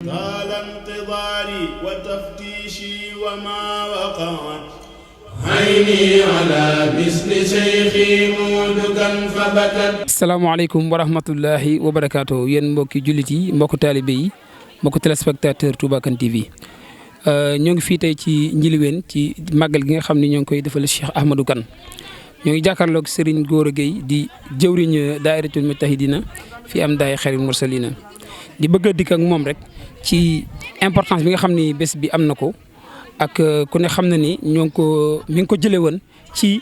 طال انتظاري وتفتيشي وما وقع عيني على مثل شيخي مودكا فبكت. salaamaaleykum wa rahmatullahi wa barakaatu yéen mbokki jullit yi mbokku taalibe yi mbokku téléspectateur Touba Kane TV ñoo ngi fii tey ci Njiliween ci màggal gi nga xam ne ñoo ngi koy defal Cheikh Ahmadou Kane ñoo ngi jàkkaarloog Serigne Gora Gueye di jëwriñ daayiratul mujtahidina fi am daay xayril mursalina di bëgg a dikk ak moom rek ci importance bi nga xam ni bés bi am na ko ak ku ne xam na ni mi ngi ko jëlee woon ci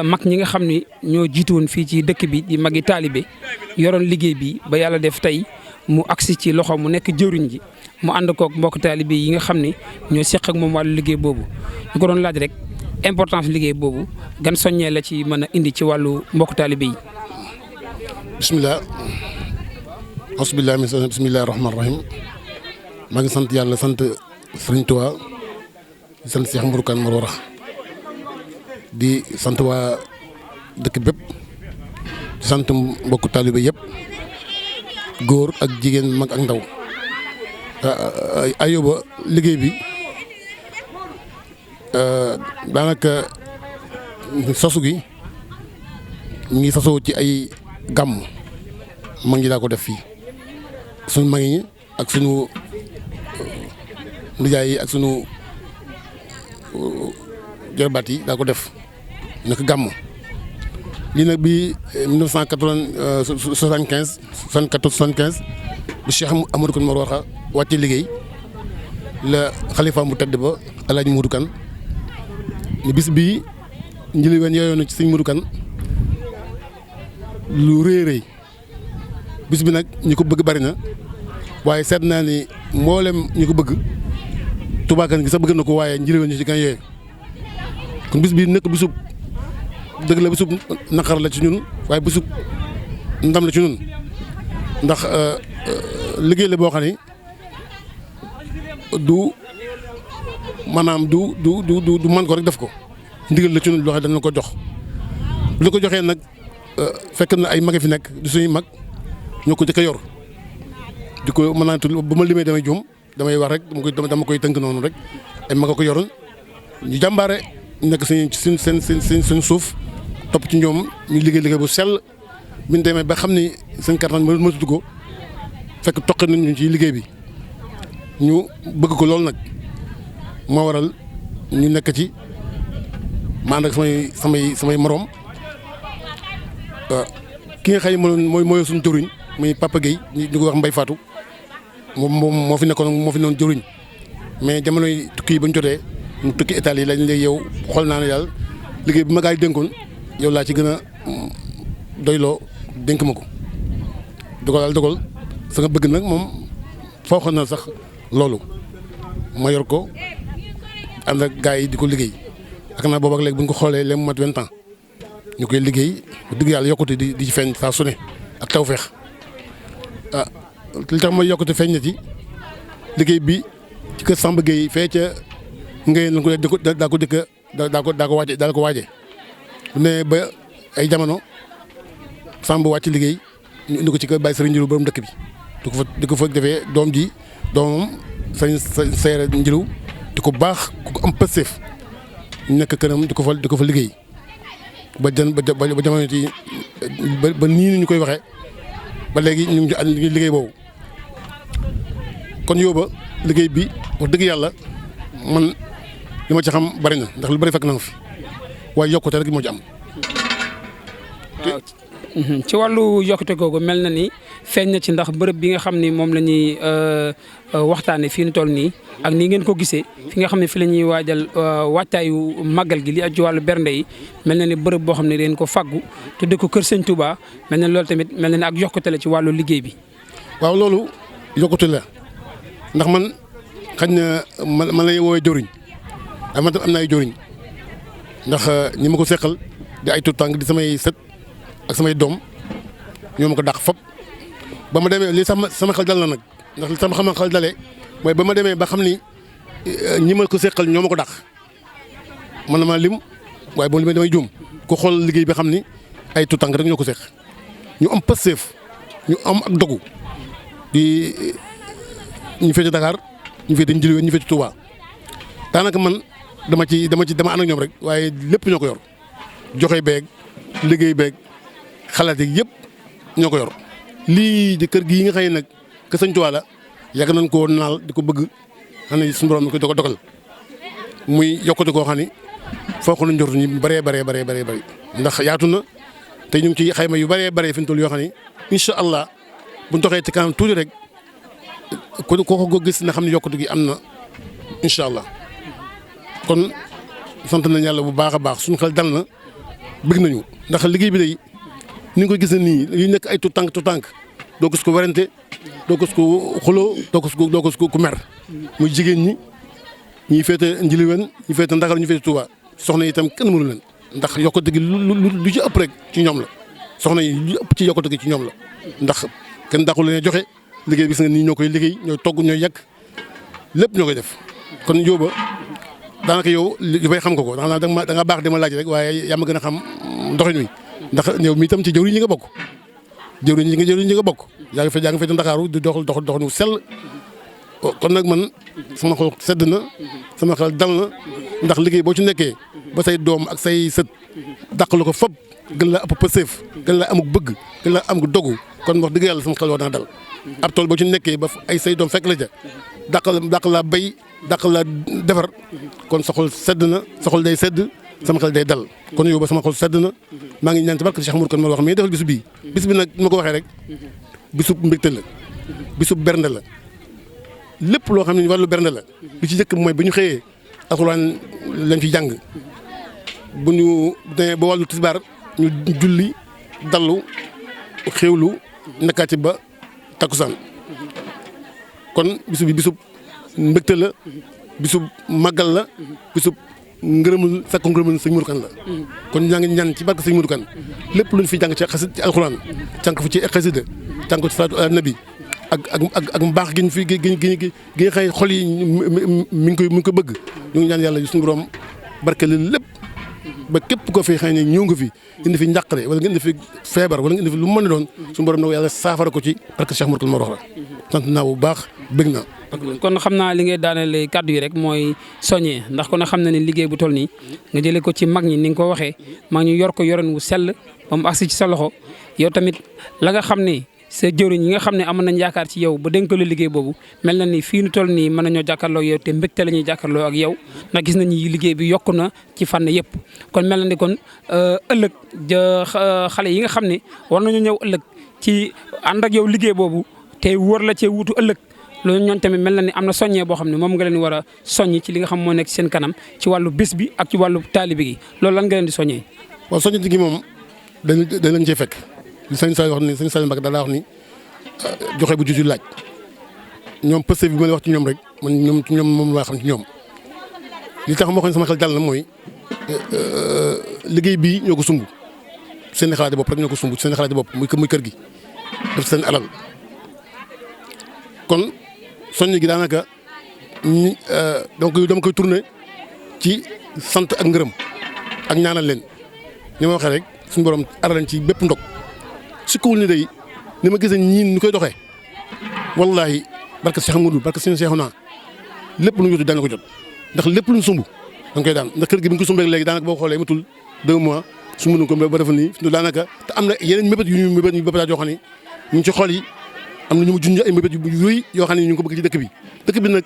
mag ñi nga xam ni ñoo jiitu woon fii ci dëkk bi di magi taalibe yoroon liggéey bi ba yàlla def tey mu agsi ci loxo mu nekk jëwriñ ji mu ànd kook mbokk taalibe yi nga xam ni ñoo seq ak moom wàllu liggéey boobu ñu ko doon laaj rek importance liggéey boobu gan soññee la ci mën a indi ci wàllu mbokk taalibe yi. bisimilah asbillahi min bisimillahi rahmaani rahim maa ngi sant yàlla sant Sëriñ Tuubaa di sant Cheikh Ahmadou Kane Mor Wara di sant waa dëkk bépp di sant mbokku taalibe yëpp góor ak jigéen mag ak ndaw Ayoba liggéey bi daanaka sosu gi ñu ngi sosoo ci ay gàmm mag ñi daa ko def fii suñu mag ñi ak suñu nijaay yi ak suñu jarbaat yi daa ko def nekk gàmm lii nag bi 1975 bu Cheikh Ahmadou Kane Mor Wara wàcce liggéey la xalifa bu tedd ba El Hadj Modou Kane ni bis bii Njiliween yooyoon na ci sëñ Modou Kane lu rëy rëy bis bi nag ñi ko bëgg bari na waaye seet naa ni mboolem ñi ko bëgg Touba Kane gi sax bëgg na ko waaye Njiliween ñu ci gën a yooyu kon bis bi nekk bisub dëgg la bisub naqar la ci ñun waaye bisub ndam la ci ñun ndax liggéey la boo xam ne du maanaam du man ko rek def ko ndigal la ci ñun loo xam ne dañ ko jox bu la ko joxee nag fekk na ay mag fi nekk du suñuy mag ñoo ko jëkk a yor di ko mën naa bu ma limee damay juum damay wax rek dama koy tënk noonu rek ay mag a ko yoroon ñu jàmbaare nekk seen suuf topp ci ñoom ñu liggéey bu sell bi ñu demee ba xam ni seen kattan mënatu ko fekk toqi nañu ci liggéey bi ñu bëgg ko lool nag moo waral ñu nekk ci ma ànd ak samay moroom ki nga xam ne mooy suñu jëriñ muy Papa Gueye ñu ko wax Mbaye Fatou moom moo fi noonu jëriñ mais jamonoy tukki yi ba ñu jotee mu tukki Italie lañ lay yow xool naa ne daal liggéey bi ma gaa yi dénkoon yow laa ci gën a doyloo dénk ma ko dogal sa nga bëgg nag moom foo xam na sax loolu ma yor ko ànd ak gaa yi di ko liggéey ak naa boobu ak léegi bu ñu ko xoolee léegi mu mat 20 ans ñu koy liggéey bu dëgg yàlla yokkute di ci feeñ saa su ne ak tawfeex li tax mooy yokkute feeñ na ci liggéey bi ci kër Samba Gueye fee ca ngay na ko daa ko waaje ne ba ay jamono Samba wàcc liggéey ñu indi ko ci kër Baye Serigne Njiliw borom dëkk bi di ko fa defee doomam sañ seere Njiliw di ko baax ku ko am pësteef ñu nekk këram di ko fa liggéey ba jamono ci ba nii ñu koy waxee ba léegi ñu ngi liggéey boobu kon yóbba liggéey bi wax dëgg yàlla man li ma ci xam bari na ndax lu bari fekk na fi waaye yokkute rek moo ci am. ci wàllu yokkute googu mel na ni feeñ na ci ndax bërëb bi nga xam ni moom la ñuy waxtaanee fii nu toll nii ak nii ngeen ko gisee fi nga xam ne fi la ñuy waajal waajtaayu màggal gi li ak ci wàllu bernde yi mel na ni bërëb boo xam ne dañ ko faggu tudde ko Kër Sëñ Touba mel na loolu tamit mel na ni ak yokkute la ci wàllu liggéey bi. waaw loolu yokkute la ndax man xañ na man lay woowee jëriñ man tam am na ay jëriñ ndax ñi ma ko seqal di ay tuut tànk di samay sët ak samay doom ñoo ma ko dàq fop ba ma demee li sama xel dal na nag ndax li sama xel dalee mooy ba ma demee ba xam ni ñi ma ko seqal ñoo ma ko dàq man na maa lim waaye boo limee damay juum ku xool liggéey bi xam ni ay tuut tànk rek ñoo ko seq ñu am pësteef ñu am ak dogu di ñu féete Dakar ñu féete Njiliween ñu féete Touba daanaka man dama ànd ak ñoom rek waaye lépp ñoo ko yor joxe beeg liggéey beeg xalaat yi yëpp ñoo ko yor lii di kër gii nga xam ne nag que Sëñ Tuubaa la yàgg nañ koo naal di ko bëgg xam ne suñu borom mi koy dogal muy yokkute koo xam ni foo ko njortu ñu bëree bëri ndax yaatu na te ñu ngi ci xayma yu bëree fi mu toll yoo xam ni incha allah buñ doxee ci kanam tuuti rek ko ko gis na xam ne yokkute gi am na incha allah kon sant nañ yàlla bu baax a baax suñu xel dal na bëgg nañu ndax liggéey bi day ni nga koy gis ne nii yu nekk ay tout tànk doo gis ko werante doo gis ko xuloo doo gis ko ku mer muy jigéen ñi ñuy féete Njiliween ñu féete Ndakaaru ñu féete Touba soxna yi itam kenn mënu leen ndax yokkute gi lu ci ëpp rek ci ñoom la soxna yi lu ëpp ci yokkute gi ci ñoom la ndax kenn dàqu leen joxe liggéey bi gis nga nii ñoo koy liggéey ñooy togg ñooy yàq lépp ñoo koy def kon Njóoba daanaka yow li bay xam nga ko da nga baax dama laaj rek waaye yaa ma gën a xam ndoxin wi ndax yow mi itam ci jëwriñ ñi nga bokk yaa ngi fay Ndakaaru di dox nu sell kon nag man sama xol sedd na sama xel dal na ndax liggéey boo ci nekkee ba say doom ak say sët dàq la ko fop gën la ëpp pëseef gën la amuk bëgg gën la amuk dogu kon wax dëgg yàlla sama xel war naa dal ab tool boo ci nekkee ba ay say doom fekk la ca dàq laa bay dàq laa defar kon sa xol sedd na sa xol day sedd sama xel day dal kon yow ba sama xol sedd na maa ngi ñaan ci barke Cheikh Mourou Kane ma wax mais defal bisu bii bis bi nag ma ko waxee rek bisub mbégte la bisub bernde la lépp loo xam ne wàllu bernde la li ci njëkk mooy bu ñu xëyee alxuraan lañ fi jàng bu ñu demee ba wàllu tisbaar ñu julli dallu xéewlu nekkaat ci ba takkusaan kon bisu bi bisub mbégte la bisub màggal la bisub ngërëmul sakku ngërëmul sëñ Mourou Kane la kon ñaa ngi ñaan ci barke sëñ Mourou Kane lépp luñ fi jàng ci xasit ci alxuraan jàng fi ci xasida jàng ko ci salaatu ala nabi ak mbaax gi ñu fi gi nga xëy xol yi mi ngi ko bëgg ñu ngi ñaan yàlla suñu borom barke leen lépp ba képp ko fi xëy ne ñëw nga fi indi fi njàqare wala nga indi fi feebar wala nga indi fi lu mu mën a doon suñu borom na ko yàlla saafara ko ci barke Cheikh Mourou Kane moo wax la sant naa bu baax bëgg naa. kon xam naa li ngay daanale kàddu yi rek mooy soññee ndax kon xam na ne liggéey bu toll nii nga jëlee ko ci mag ñi ni nga ko waxee mag ñi yor ko yoron wu sell ba mu agsi ci sa loxo yow tamit la nga xam ne sa jëwriñ yi nga xam ne amoon nañ yaakaar ci yow ba dénk la liggéey boobu mel na ni fii nu toll nii mën nañoo jàkkaarloo yow te mbégte la ñuy jàkkaarloo ak yow ndax gis nañu liggéey bi yokku na ci fànn yëpp kon mel na ni kon ëllëg xale yi nga xam ne war nañu ñëw ëllëg ci ànd ak yow liggéey boobu te wër la cee wutu ëllëg loolu ñoon tamit mel na ni am na soññee boo xam ne moom nga leen war a soññ ci li nga xam moo nekk seen kanam ci wàllu bés bi ak ci wàllu taalibe gi loolu lan nga leen di soññee. waaw soññi gi moom dañ leen cee fekk li sëñ Saliou wax ni sëñ Saliou Mbacké daa wax ni joxe bu juju laaj ñoom pëste bi ma wax ci ñoom rek man ñoom moom laa xam ci ñoom li tax moo xam ne sama xel dal na mooy liggéey bii ñoo ko sumb seen xalaati bopp rek ñoo ko sumb seen xalaati bopp muy kër gi def seen alal kon soññ gi daanaka donc dama koy tourné ci sant ak ngërëm ak ñaanal leen ni ma waxee rek suñu borom aar leen ci bépp ndog su ko wul ni day ni ma gisee ñiin ñu koy doxee wallaahi barke Cheikh Amadou barke Sëñ Cheikhouna lépp lu ñu jot daan ko jot ndax lépp luñ sumb dañ koy daan ndax kër gi bi ñu ko sumbee léegi daanaka boo xoolee matul 2 mois sumb nañ ko ba defa nii daanaka te am na yeneen mébét yu ñu mébét ñu bépp yoo xam ne ñu ngi ci xol yi am na ñu mu junj ay mébét yu yooyu yoo xam ne ñu ngi ko bëgg ci dëkk bi nag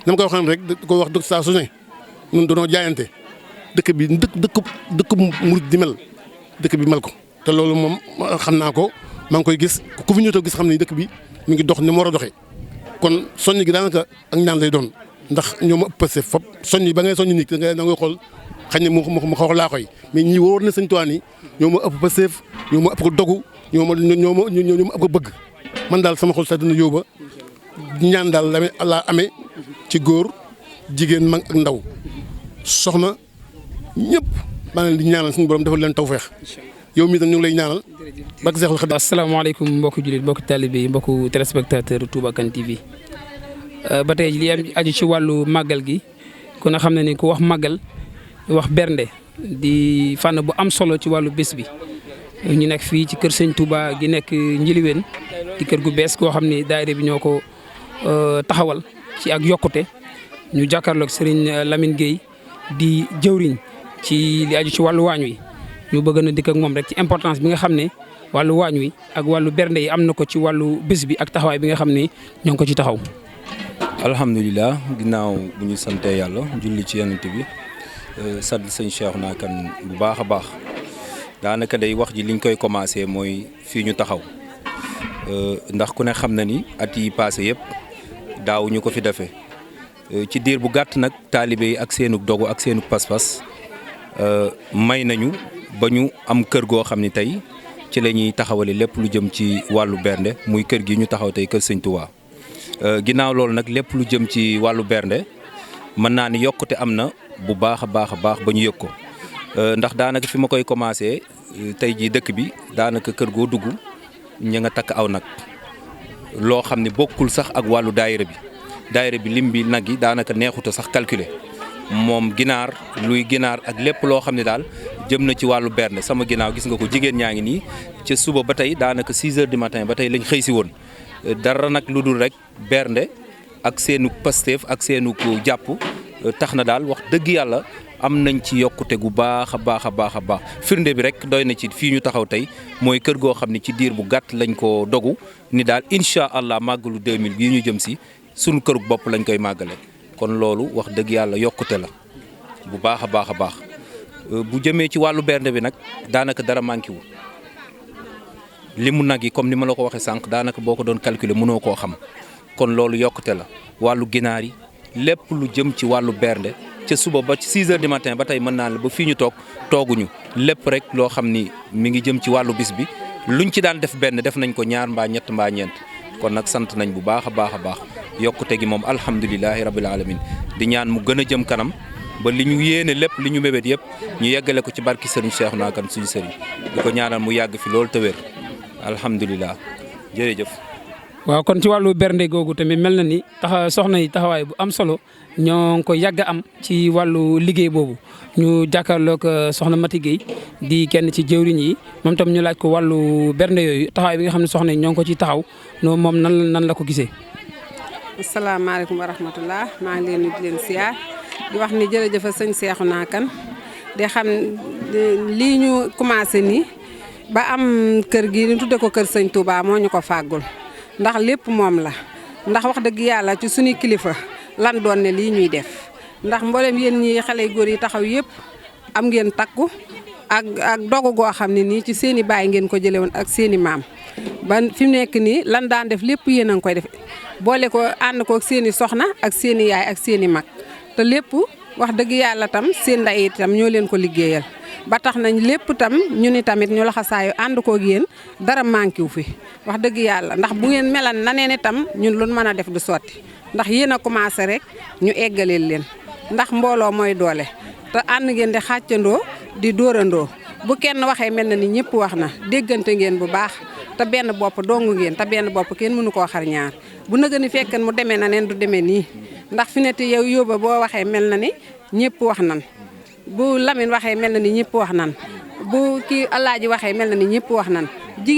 dama koy wax rek da ko wax dëkk saa su ne ñun dañoo jaayante dëkk bi dëkk murid di mel dëkk bi mel ko te loolu moom xam naa ko maa ngi koy gis ku fi ñëw gis xam ne dëkk bi mi ngi dox ni mu war a doxee kon soññ gi daanaka ak ñaan lay doon ndax ñoo ma ëpp pëste fop soññ ba ngay soññ nit da ngay xool xañ ne mu xaw laa koy mais ñii wóor na Sëñ Tuubaa ni ñoo ma ëpp pësteef ñoo ma ëpp ko dogu ñoo ma ëpp ko bëgg man daal sama xol sedd na yóbba ñaan daal laa amee ci góor jigéen mag ak ndaw soxna ñëpp maa leen di ñaanal suñu borom defal leen tawfeex yow mii tam ñu ngi lay ñaanal. barke Seexul Xadiim. asalaamaaleykum mbokki jullit mbokki taalibe yi mbokku téléspectateur Touba Kane TV ba tey li am aju ci wàllu màggal gi ku ne xam ne ni ku wax màggal wax bernde di fànn bu am solo ci wàllu bés bi ñu nekk fii ci kër Sëñ Touba gi nekk Njiliween di kër gu bees koo xam ne daayira bi ñoo ko taxawal ci ak yokkute ñu jàkkaarloog Serigne Lamine Gueye di jëwriñ ci li aju ci wàllu waañ wi ñu bëgg na dikk ak moom rek ci importance bi nga xam ne wàllu waañ wi ak wàllu bernde yi am na ko ci wàllu bés bi ak taxawaay bi nga xam ne ñoo ngi ko ci taxaw. alhamdulilah ginnaaw bu ñu santee yàlla julli ci yonent bi sant sëñ Cheikhouna Kane bu baax a baax daanaka day wax ji liñ koy commencé mooy fii ñu taxaw ndax ku ne xam na ni at yi passé yëpp daaw ñu ko fi defee ci diir bu gàtt nag taalibe yi ak seenug dogu ak seenug pas-pas may nañu ba ñu am kër goo xam ni tey ci la ñuy taxawale lépp lu jëm ci wàllu bernde muy kër gi ñu taxaw tey kër sëñ Touba ginnaaw loolu nag lépp lu jëm ci wàllu bernde mën naa ni yokkute am na bu baax a baax a baax ba ñu yëg ko ndax daanaka fi ma koy commencé tey jii dëkk bi daanaka kër goo dugg ña nga takk aw nag loo xam ne bokkul sax ak wàllu daayira bi lim bi nag yi daanaka neexuta sax calculer moom ginaar luy ginaar ak lépp loo xam ne daal jëm na ci wàllu bernde sama ginnaaw gis nga ko jigéen ñaa ngi nii ca suba ba tey daanaka 6 heures du matin ba tey lañ xëy si woon dara nag lu dul rek bernde ak seenu pasteef ak seenu jàpp tax na daal wax dëgg yàlla am nañ ci yokkute gu baax a baax a baax a baax firnde bi rek doy na ci fii ñu taxaw tey mooy kër goo xam ne ci diir bu gàtt lañ ko dogu ni daal incha allah màggalu 2000 bii ñu jëm si sunu kërug bopp lañ koy màggale kon loolu wax dëgg yàlla yokkute la bu baax a baax a baax bu jëmee ci wàllu bernde bi nag daanaka dara manqué wul limu nag yi comme ni ma la ko waxee sànq daanaka boo ko doon calculer mënoo koo xam kon loolu yokkute la wàllu ginaar yi lépp lu jëm ci wàllu bernde ca suba ba ci 6 heures du matin ba tey mën naa la ba fii ñu tooguñu lépp rek loo xam ni mi ngi jëm ci wàllu bis bi luñ ci daan def benn def nañ ko ñaar mbaa ñett mbaa ñeent kon nag sant nañ bu baax a baax a baax yokkute gi moom alhamdulilahi rabbil alamin di ñaan mu gën a jëm kanam ba li ñu yéene lépp li ñu mébét yëpp ñu yeggale ko ci barki sëriñ Cheikhouna Kane suñu sëriñ di ko ñaanal mu yàgg fi loolu te wér alhamdulilah jërëjëf. waaw kon ci wàllu bernde googu tamit mel na ni soxna yi taxawaay bu am solo ñoo ngi ko yàgg am ci wàllu liggéey boobu ñu jàkkaarloog soxna Mati Gueye di kenn ci jëwriñ yi moom tam ñu laaj ko wàllu bernde yooyu taxawaay bi nga xam ne soxna yi ñoo ngi ko ci taxaw noonu moom nan la ko gisee. asalaamaaleykum wa rahmatulah maa ngi leen di leen siyaar di wax ni jërëjëf sëñ Cheikhouna Kane di xam lii ñu commencé nii ba am kër gi ñu tudde ko kër sëñ Touba moo ñu ko fàggul ndax lépp moom la ndax wax dëgg yàlla ci suñu kilifa lan doon ne lii ñuy def ndax mboolem yéen ñi xale yu góor yi taxaw yëpp am ngeen takku ak dogu goo xam ne nii ci seen i baay ngeen ko jëlee woon ak seen i maam ba fi mu nekk nii lan daan def lépp yéen a ngi koy def boole ko ànd ko ak seen i soxna ak seen i yaay ak seen i mag te lépp wax dëgg yàlla tam seen ndey itam ñoo leen ko liggéeyal ba tax nañ lépp tam ñu ni tamit ñu laxasaayu ànd koog yéen dara manqué wu fi wax dëgg yàlla ndax bu ngeen melan na neen itam ñun lu mën a def du sotti ndax yéen a commencé rek ñu eggaleel leen ndax mbooloo mooy doole te ànd ngeen di xàccandoo di dóorandoo bu kenn waxee mel na ni ñëpp wax na déggante ngeen bu baax te benn bopp dongu ngeen te benn bopp kenn mënu koo xar ñaar bu nëgë ni fekken mu demee na neen du demee nii ndax fi ne te yow yóbba boo waxee mel na ni ñëpp wax nan bu Lamine waxee mel na ni ñëpp wax nan bu kii Alaaji waxee mel na ni ñëpp wax nan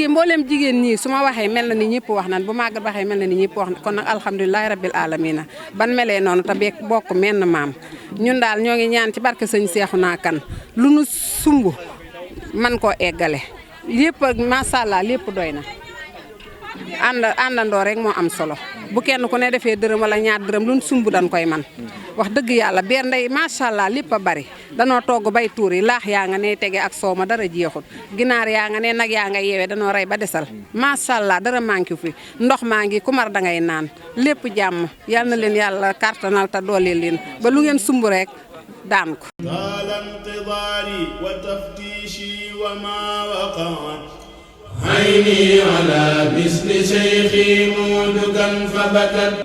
mboolem jigéen ñii su ma waxee mel na ni ñëpp wax nan bu Maguette waxee mel na ni ñëpp wax nan kon nag alhamdulilahi rabbil alamina ban melee noonu te beeg bokk menn maam ñun daal ñoo ngi ñaan ci barke sëñ Cheikhouna Kane lu nu sumb man koo eggale lépp ak macha allah lépp doy na àndandoo rek moo am solo bu kenn ku ne defee dërëm wala ñaar dërëm lu nu sumb dañ koy man wax dëgg yàlla bernde yi macha allah lépp a bari danoo togg bay tuur yi laax yaa nga ne tege ak soow ma dara jeexul ginaar yaa nga ne nag yaa nga yeewee danoo rey ba desal macha allah dara manqué fi ndox maa ngi ku mar dangay naan lépp jàmm yal na leen yàlla kartanal te dooleel leen ba lu ngeen sumb rek daan ko. عيني على مثل شيخي مودكا فبكت